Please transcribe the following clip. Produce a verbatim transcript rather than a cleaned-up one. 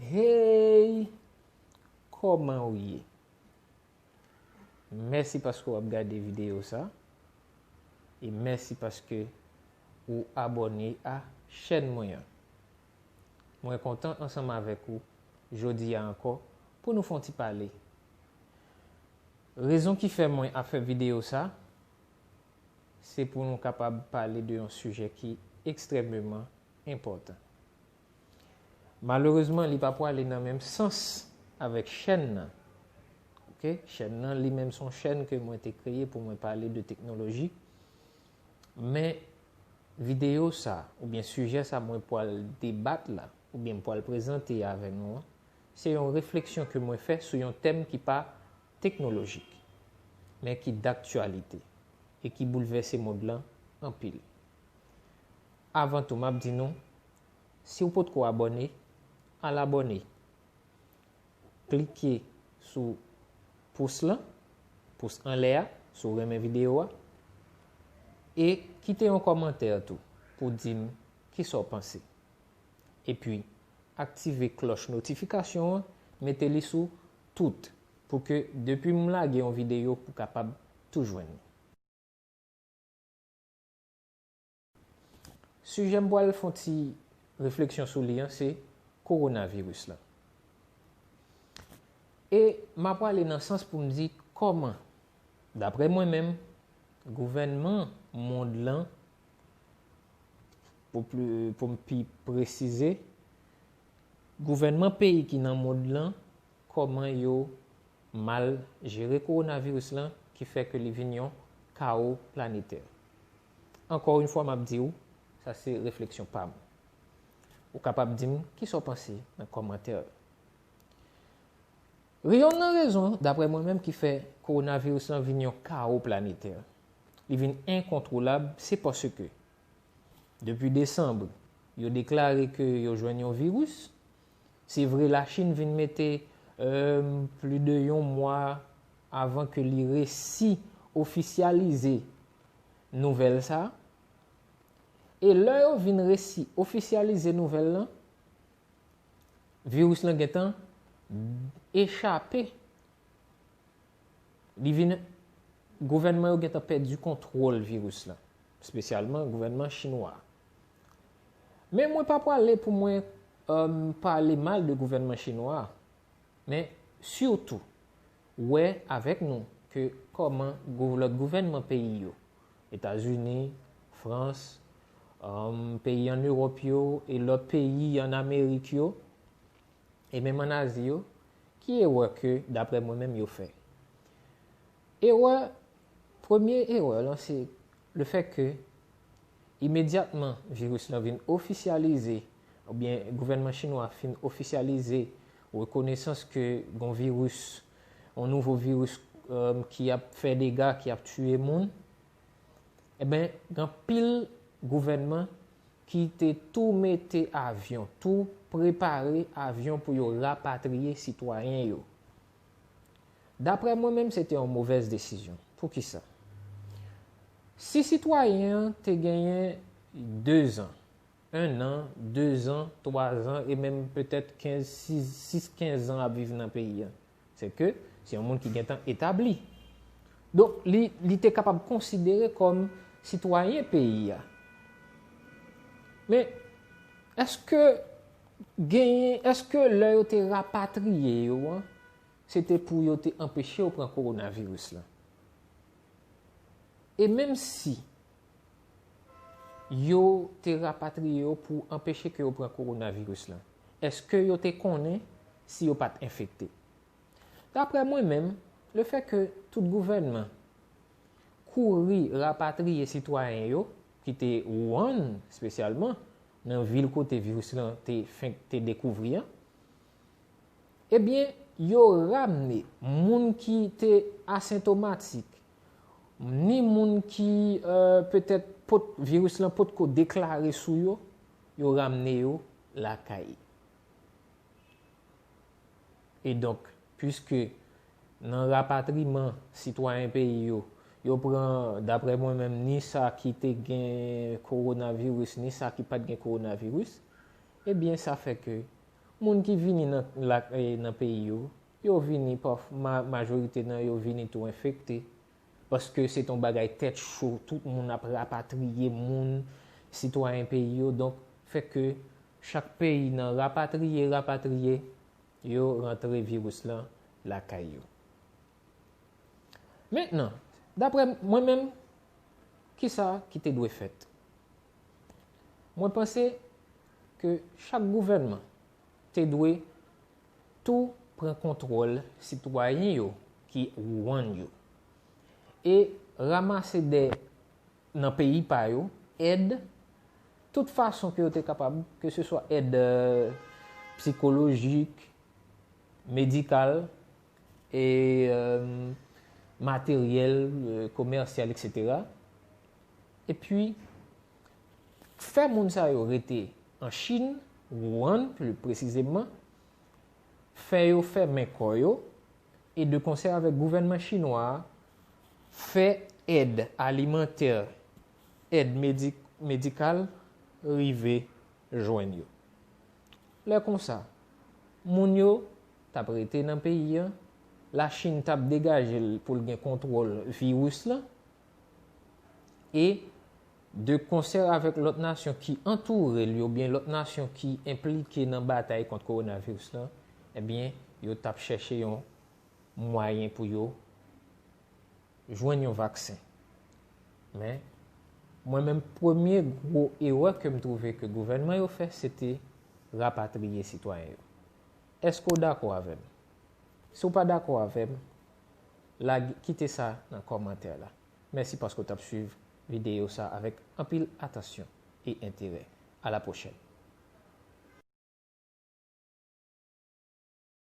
Hey! Kòman ou ye? Mèsi paske w ap gade videyo sa. E mèsi paske ou abòne a chèn mwen an. Mwen kontan ansanm avèk ou jodi a ankò pou nou fè yon ti pale. Rezon ki fè mwen ap fè videyo sa, se pou nou kapab pale de yon sijè ki ekstrèmeman enpòtan. Malerezman, li pa pwale nan menm sans avèk chèn nan. Ok? Chèn nan, li menm, se yon chèn ke mwen te kreye pou mwen pale de teknoloji. Men, videyo sa, oubyen sijè sa mwen pwal debat la, oubyen m pwal prezante avè nou an, se yon refleksyon ke mwen fè sou yon tèm ki pa teknolojik, men ki daktyalite e ki boulvèse mond lan anpil. Avan tou, m ap di nou, si w potko abòne, al abòne. Klike sou pous lan, pous anlè a, si w renmen videyo a, e kite yon kòmantè tou pou di m kisa w panse. Epi, aktive klòch notifikasyon an, mete li sou tout, pou ke depi m lage yon videyo, pou kapab tou jwenn li. Sijè m pral fè yon ti refleksyon sou li an, se kowonaviris la. E m ap prale nan sans pou m di kòman, daprè mwen menm, gouvènman mond lan, pou pli, pou m pi presize, gouvènman peyi ki nan mond lan, kòman yo mal jere kowonaviris lan, ki fè ke li vin yon kawo planetè. Ankò yon fwa, m ap di w, sa se refleksyon pa m. Ou kapab di m kisa w panse nan kòmantè yo. Youn nan rezon, daprè mwen menm, ki fè kowonaviris lan vin yon kawo planetè, li vin enkontwolab, se paske depi desanm, yo deklare ke yo jwenn yon viris. Se vre, Lachin vin mete, euh, plis de yon mwa avan ke li resi ofisyalize nouvèl sa. E lè yo vin resi ofisyalize nouvèl lan, viris lan gentan echape. Li vin, gouvènman yo gentan pèdi kontwòl viris lan, espesyalman gouvènman chinwa a. Men mwen pa prale pou mwen, euh, pale mal de gouvènman chinwa a, men sitou wè avèk nou ke kòman gou-, lòt gouvènman peyi yo, Etazini, Frans, um, peyi ann Ewòp yo e lòt peyi ann Amerik yo, e menm ann Azi yo, ki erè ke, daprè mwen menm, yo fè? Erè, premye erè lan, se lefètke imedyatman viris lan vin ofisyalize, oubyen gouvènman chinwa fin ofisyalize rekonesans ke gon viris, yon nouvo viris, um, ki ap fè dega, ki ap tiye moun, Eben, gen anpil gouvènman ki te tou mete avyon, tou prepare avyon pou yo rapatriye sitwayen yo. Daprè mwen menm, se te yon movèz desizyon. Poukisa? Si sitwayen an te genyen de zan, en an, de zan, twa zan, e menm petèt kenz, sis, sis, kenz zan ap viv nan peyi a. Se ke se yon moun ki gentan etabli. Donk, li, li te kapab konsidere kòm sitwayen peyi a. Men, èske genyen, èske lè yo te rapatriye yo an, se te pou yo te anpeche yo pran kowonaviris lan? E menm si yo te rapatriye yo pou anpeche ke yo pran kowonaviris lan, èske yo te konnen si yo pa t enfekte? Daprè mwen menm, lefètke tout gouvènman kouri rapatriye sitwayen yo ki te Wuhan, espesyalman nan vil kote viris lan te fenk te dekouvri an, ebyen, yo ramne moun ki te asentomatik, ni moun ki, euh, petèt pot, viris lan potko deklare sou yo, yo ramne yo lakay. E donk, piske nan rapatriman sitwayen peyi yo, yo pran, daprè mwen menm, ni sa ki te gen kowonaviris, ni sa ki pa t gen kowonaviris, ebyen, sa fè ke Moun ki vini nan, la, eh, nan peyi yo, yo vini pa, ma, majorite nan yo vini tou enfekte. Paske se t on bagay tèt cho, tout moun ap rapatriye moun, sitwayen peyi yo. Donk, fè ke chak peyi nan rapatriye, rapatriye, yo rantre viris lan lakay yo. Mentnan, daprè mwen menm, kisa ki te dwe fèt? Mwen panse ke chak gouvènman te dwe tou pran kontwòl sitwayen yo ki wouwann yo e ranmase de nan peyi pa yo èd tout fason ke yo te kapab, ke se swa èd, euh, sikolojik, medikal, e, euh, materyèl, euh, komèsyal, et cetera. Epi, fè moun sa yo rete an Chin, Wuhan, pli presizeman, fè yo fèmen kò yo, e de konsè avèk gouvènman chinwa a, fè èd alimantè, èd medi-, medikal rive jwenn yo. Lè konsa, moun yo t ap rete nan peyi an, Lachin t ap degaje l pou l gen kontwòl viris lan, e de konsè avèk lòt nasyon ki antoure l yo, oubyen lòt nasyon ki enplike nan batay kont kowonaviris lan, ebyen, yo t ap chèche yon mwayen pou yo jwenn yon vaksen. Men, mwen menm, premye gwo erè ke m twouve ke gouvènman yo fè, se te rapatriye sitwayen yo. Èske w dakò avè m? Si w pa dakò avè m, lage, kite sa nan kòmantè la. Mèsi paske w t ap swiv videyo sa avèk anpil atansyon e enterè. A la pwochèn.